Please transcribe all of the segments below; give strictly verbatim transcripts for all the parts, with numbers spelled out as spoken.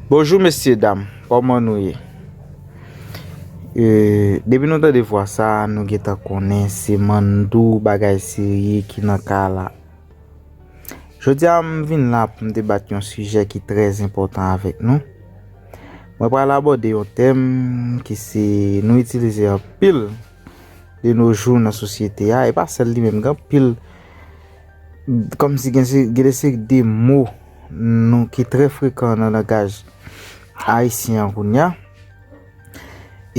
Bonjou mesye dam, kòman nou ye? E, depi nou tande vwa sa, nou gentan konnen se Mandou Bagay Serye ki nan kay la. Jodi a, m vin la pou m debat yon sijè ki trè enpòtan avèk nou. Mwen pral abòde yon tèm ki se nou itilize anpil de nos jours nan sosyete a, e pa sèl li menm, gen anpil, kòmsi gen se, gen de seri de mo nou ki trè frekan nan langaj ayisyen an kounye a.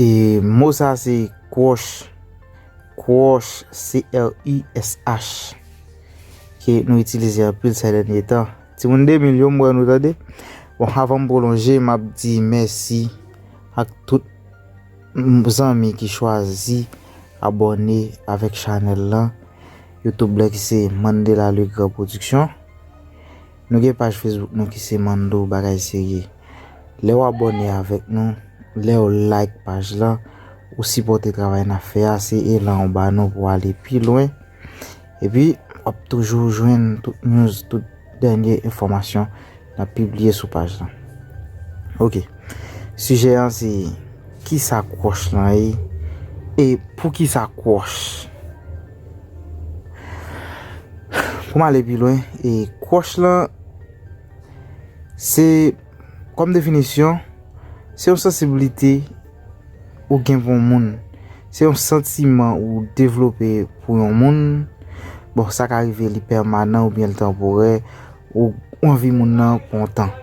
E mo sa se crush, crush, C R U S H, ke nou itilize anpil sè dènye tan. Timoun de mil yo, m wè nou tande. Bon, avan m pwolonje, m ap di mèsi ak tout m-, zanmi ki chwazi abòne avèk chanèl lan YouTube la ki se Mandela Legrand Production. Nou gen paj Facebook nou ki se Mando Bagay Serye. Lè w abòne avèk nou, lè w like paj lan, ou sipòte travay n ap fè a, se elan w ba nou pou ale pi lwen. Epi, w ap toujou jwenn tout news, tout dènye enfòmasyon n ap pibliye sou paj lan. Ok. Sijè an se kisa crush lan ye e poukisa crush? Pou m ale pi lwen, e crush lan se, kòm definisyon, se yon sansiblite ou gen pou yon moun. Se yon santiman ou devlope pou yon moun. Bon, sa ka rive li pèmanan oubyen li tanporè, ou, ou anvi moun nan pou yon tan.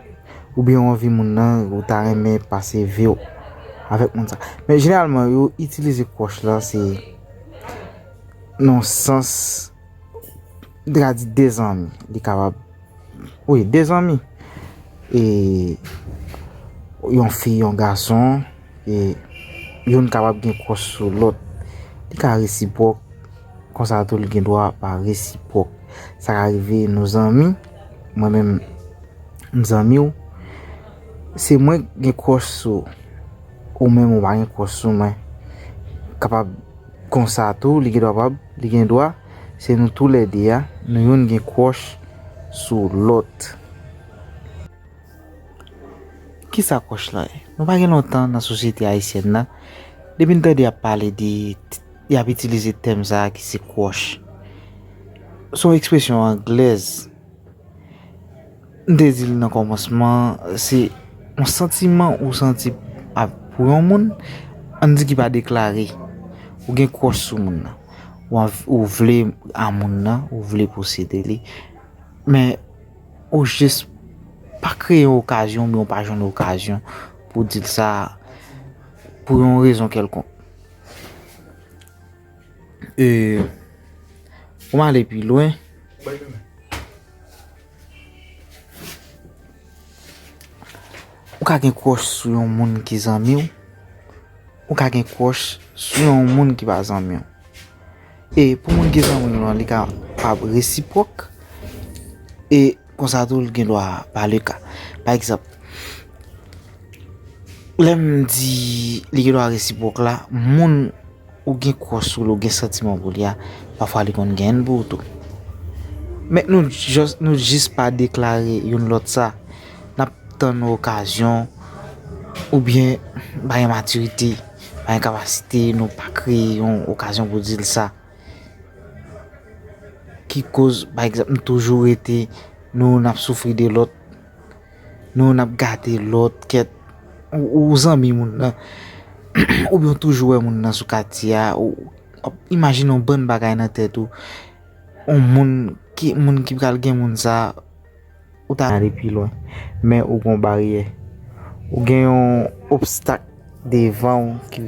Oubyen ou anvi moun nan, ou ta renmen pase vi w avèk moun sa. Men jeneralman, yo itilize crush lan, se nan sans, m ta ka di de zanmi. Li kapab, wi, de zanmi. E yon fi, yon gason, e youn kapab gen crush sou lòt. Li ka resipwòk, konsa tou li gen dwa pa resipwòk. Sa ka rive nou zanmi, mwen menm, m zanmi w, se mwen gen crush sou ou, ou menm ou pa gen crush sou mwen. Kapab konsa tou, li gen dwa pa, li gen dwa, se nou toulède a, nou youn gen crush sou lòt. Kisa crush lan ye? Nou pa gen lontan nan sosyete ayisyèn nan, depi n tande y ap pale de, y ap itilize tèm sa a ki se crush. Se yon ekspresyon anglèz. M te di l nan kòmansman, se yon santiman ou santi a, pou yon moun, ann di ki pa deklare. Ou gen crush sou moun nan. Ou anv-, ou vle a moun nan, ou vle posede li. Men, ou jis pa kreye yon okazyon, oubyen ou pa jwenn okazyon pou di l sa, pou yon rezon kèlkonk. E, pou m ale pi lwen, ou ka gen crush sou yon moun ki zanmi w, ou ka gen crush sou yon moun ki pa zanmi w. E pou moun ki zanmi w lan, li kapab resipwòk, e konsa tou, li gen dwa pa le ka. Pa egzanp, lè m di li gen dwa resipwòk la, moun ou gen crush sou li, ou gen santiman pou li a, pafwa li konn gen èn pou ou tou. Men nou jis, nou jis pa deklare youn lòt sa. N ap tann okazyon, oubyen pa gen matirite, pa gen kapasite, nou pa kreye yon okazyon pou di l sa. Ki koz, pa egzanp, nou toujou rete, nou, n ap soufri de lòt, nou, n ap gate lòt, kèt, ou, ou zanmi moun nan, oubyen w toujou wè moun nan sou katye a, ou, w ap imajine yon bann bagay nan tèt ou, yon moun ki, moun ki pral gen moun sa, ou ta ale pi lwen, men ou gen yon baryè, ou gen yon obstak devan w ki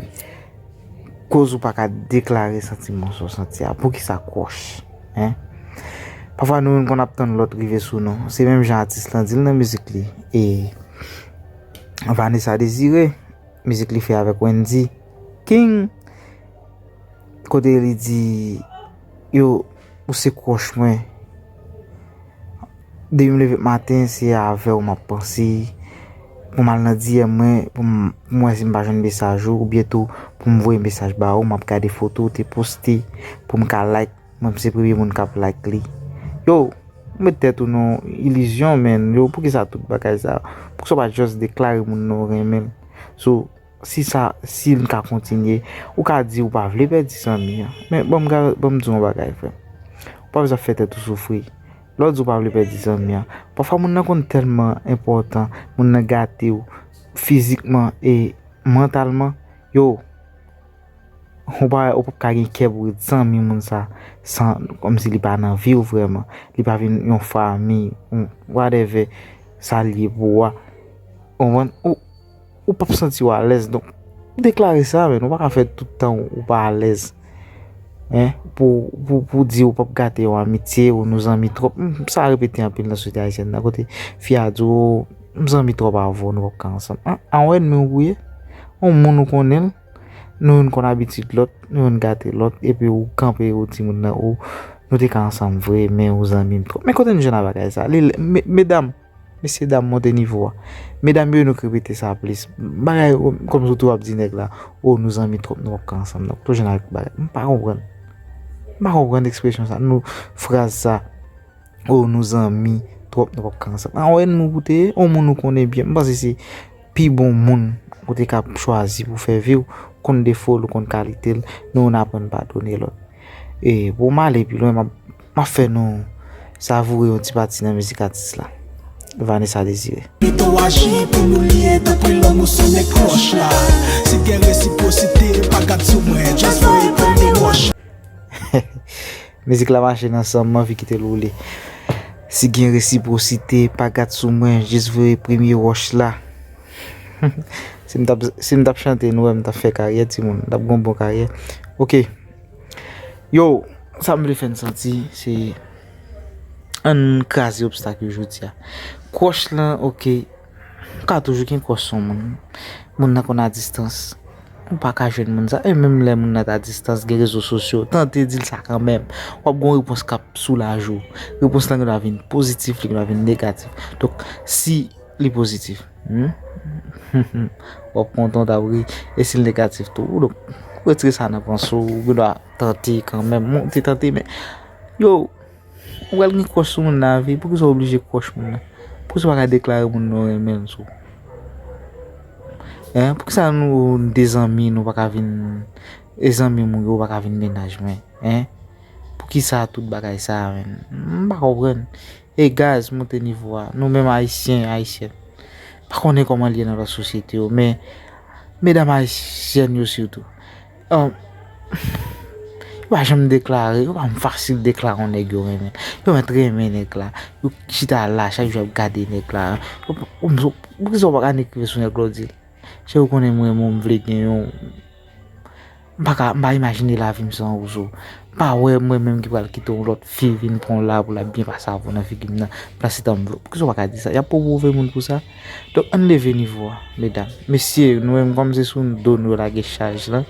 koz ou pa ka deklare santiman sa w santi a. Poukisa crush? Hein? Pafwa nou menm konn ap tann lòt rive sou nou. Se menm jan atis lan di l nan mizik li. E Vanessa Désiré, mizik li fè avèk Wendy King, kote li di, yo, ou se crush mwen. Depi m leve maten, se avè w m ap panse. Pou m al nan D M mwen, pou m, pou m wè si m pa jwenn mesaj ou, oubyen tou, pou m voye mesaj ba ou, m ap gade foto ou te poste, pou m ka like, mwen se premye moun k ap like li. Yo, Ou met tèt ou nan ilizyon, men, yo, poukisa tout bagay sa? Poukisa w pa just deklare moun nan w renmen l? So, si sa, si l ka kontinye, ou ka di ou pa vle pèdi zanmi an. Men, ban m, ban m di w yon bagay, frè. Ou pa bezwen fè tèt ou soufri. Lè w di ou pa vle pèdi zanmi an, pafwa moun nan konn tèlman enpòtan, moun nan gate w fizikman e mantalman, yo, ou pa, ou p ap ka gen kè pou w ret zanmi moun sa, san, kòmsi li pa nan vi w vrèman. Li pa vin yon fanmi, yon whatever sa l ye pou ou a. Ou konprann? Ou, ou p ap santi w alèz. Donk, deklare sa, men ou pa ka fè tout tan ou pa alèz. Hein? Pou, pou, pou di ou p ap gate yon amitye ou nou zanmi twòp. M, sa repete anpil nan sosyete ayisyèn nan, kote fi a di w, "M zanmi twòp avè w, nou p ap ka ansanm." An, an, ou ènmi w pou ye? Yon moun ou konnen l, nou youn konn abitid lòt, nou youn gate lòt, epi ou kanpe ou di moun nan, ou, "Nou te ka ansanm vre, men ou zanmi m twòp." Men kote nou jwenn a bagay sa? Li, me-, medam, mesye dam, monte nivo a. Medam yo, nou k repete sa plis. Bagay, kòm, kòmsi w tou ap di nèg la, "O, nou zanmi twòp, nou p ap ka ansanm, non." Tou jwenn avèk bagay. M pa konprann. M pa konprann ekspresyon sa, nou, fraz sa. "O, nou zanmi twòp, nou p ap ka ansanm." A, yon ènmi w pou te ye, yon moun ou konnen byen. M panse se pi bon moun ou te ka chwazi pou fè vi w, konn defo l, ou konn kalite l, nou youn aprann padone lòt. E pou m ale pi lwen, m ap, m ap fè nou savoure yon ti pati nan mizik atis la, Vanessa Désiré. Pito aji pou nou lye, tanpri lanmou se nèg kòch la. Si gen resipwosite, pa gad sou mwen, just voye premye wòch. Mizik la mache nan san m, m anvi kite l woule. Si gen resipwosite, pa gad sou mwen, jis voye premye wòch la. Si m t ap, si m t ap chante, nou wè m t ap fè karyè, timoun. M t ap gen yon bon karyè. Ok. Yo, sa m vle fè n santi, se ann kraze obstak yo jodi a. Kwoch lan, ok. Ou ka toujou gen kwoch sou moun. Moun nan konn a distans. Ou pa ka jwenn moun sa. E menm lè moun nan t a distans, gen rezo sosyo, tante di l sa kanmenm. W ap gen yon repons k ap soulaje w. Repons lan gen dwa vin pozitif, li gen dwa vin negatif. Donk, si li pozitif, hmm? W ap kontan, w t ap ri. E si l negatif tou, donk, retire sa nan panse w, ou gen dwa tante kanmenm. Monte tante, men, yo, ou pral gen kwoch sou moun nan, wi. Poukisa w oblije kwoch moun nan? Poukisa w pa ka deklare moun nan w renmen l sou? Hein? Poukisa nou de zanmi, nou pa ka vin, e zanmi moun yo pa ka vin mennaj mwen? Hein? Poukisa tout bagay sa, menn? M pa konprann. E guys, monte nivo a. Nou menm Ayisyen, Ayisyèn. Pa konnen kòman l ye nan lòt sosyete yo, men medam ayisyèn yo sitou. Ahn, yo pa janm deklare, yo pa fasil deklare yon nèg yo renmen. Yo mèt renmen nèg la. Yo chita la, chak jou y ap gade nèg la. Yo pa, yo, yo, poukisa w pa ka annik rive sou nèg la w di l, "Cheri, ou konnen m renmen w, m vle gen yon." M pa ka, m pa imajine lavi m san ou, so. M pa wè mwen menm ki pral kite yon lòt fi vin pran w la pou l ap byen pase avè w nan figi m nan. Plase tan m vle. Poukisa w pa ka di sa? Y ap pwopove moun pou sa. Donk, ann leve nivo a, medam. Mesye, nou menm kòm se sou do nou yo lage chaj lan.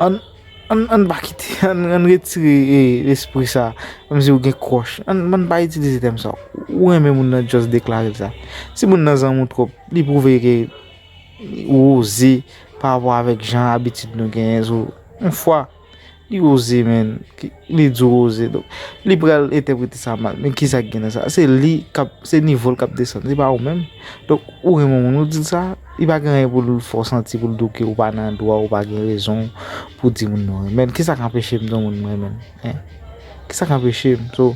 Ann, ann, ann pa kite, ann, ann retire, e, lespri sa. Kòmsi ou gen kwoch. Ann, ann pa itilize tèm sa. Ou renmen moun nan, just deklare l sa. Si moun nan zanmi w twòp, li pwouve ke ou oze pa rapò avèk jan abitid nou genyen. So, yon fwa, li oze, menn, ki, li di w oze. Donk, li pral entèprete sa mal. Men kisa k gen nan sa? Se li k ap, se nivo l k ap desann, se pa ou menm. Donk, ou renmen yon moun, ou di l sa, li pa gen anyen pou l fè w santi, pou l di w ke ou pa nan dwa, ou pa gen rezon pou di moun nan w renmen l. Kisa k anpeche m di yon moun m renmen l? Hein? Kisa k anpeche m? So,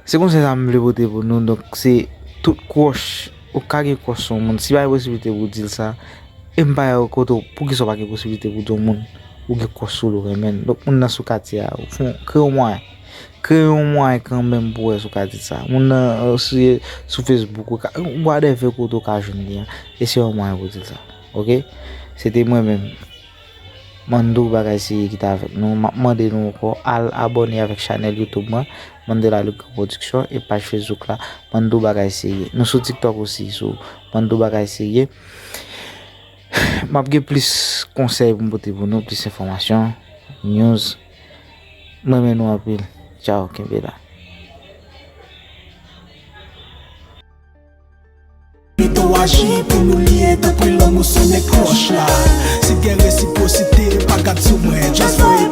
se konsèy sa m vle pote pou nou. Donk, se tout kwoch, ou ka gen kwoch sou yon moun. Si pa gen posiblite pou w di l sa, e m pa wè kote w, poukisa w pa gen posiblite pou w di yon moun ou gen kwoch sou li, ou renmen l. Donk, moun nan sou katye a, ou fè, kreye yon mwayen. Kreye yon mwayen kanmenm pou w wè si w ka di l sa. Moun nan, euh, sou, sou Facebook, ou ka, whatever kote w ka jwenn li an, eseye yon mwayen pou w di l sa. Ok? Se te mwen menm. Mando Bagay Serye ki t avèk nou. M ap mande nou ankò al abòne avèk chanèl YouTube mwen, Mandela Legrand Production, e paj Facebook la, Mando Bagay Serye. Nou sou TikTok osi, sou Mando Bagay Serye. M ap gen plis konsèy pou m pote pou nou, plis enfòmasyon, news. M renmen nou anpil. Tchao, kenbe la. Pito aji pou nou lye, tanpri lanmou se nèg kòch la. Si gen resipwosite, pa gad sou mwen, just voye